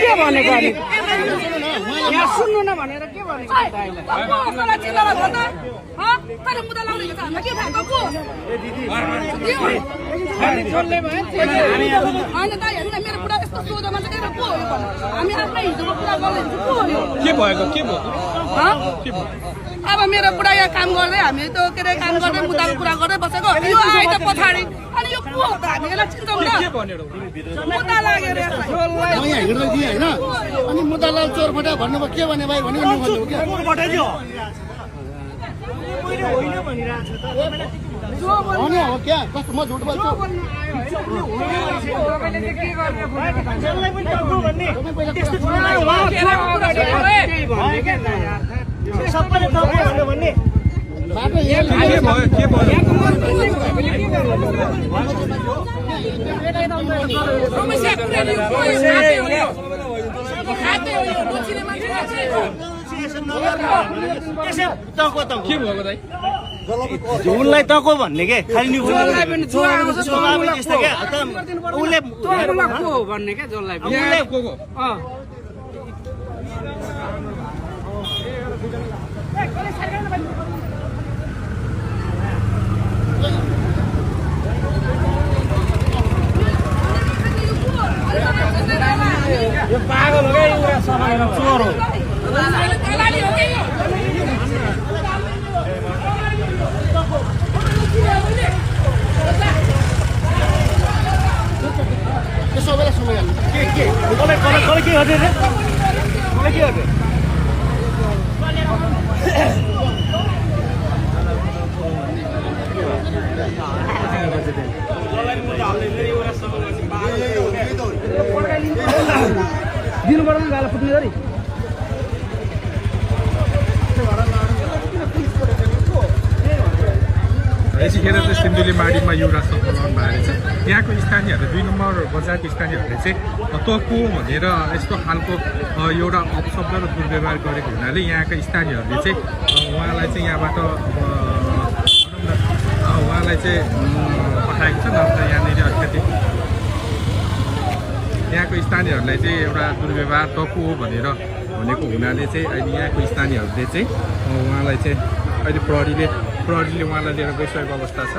के भनेको अनि यहाँ सुन्नु न भनेर के भनेको अब मेरो बुढा यहाँ काम गर्दै हामी त के अरे काम गर्दै मुद्दाको कुरा गर्दै बसेको यो आइ त पछाडि अनि यो को हो त हामी यसलाई चिन्छौँ न मुद्दा लागेर अनि मुद्दालाई चोर फटा भन्नुभयो के भने भाइ भन्नु हो क्या कस्तो म झुट बोल्छु सबैले भन्ने बाटो झुललाई तको भन्ने के खालि भन्ने क्या जसलाई यो पागल हो क्या एउटा समाएर चोर हो सबैलाई समय के गर्दै के गर्दै दिनु पर्दैन गाला फुट्ने गरी यतिखेर चाहिँ सिन्धुली माडीमा एउटा सफल भएर छ यहाँको स्थानीयहरूले 2 नम्बर बजारको स्थानीयहरूले चाहिँ तको भनेर यस्तो खालको एउटा अपशब्द र दुर्व्यवहार गरेको हुनाले यहाँका स्थानीयहरूले चाहिँ उहाँलाई चाहिँ यहाँबाट उहाँलाई चाहिँ पठाएको छ नत्र यहाँनिर अलिकति यहाँको स्थानीयहरूलाई चाहिँ एउटा दुर्व्यवहार तको हो भनेर भनेको हुनाले चाहिँ अहिले यहाँको स्थानीयहरूले चाहिँ उहाँलाई चाहिँ अहिले प्रहरीले उहाँलाई लिएर गइसकेको अवस्था छ।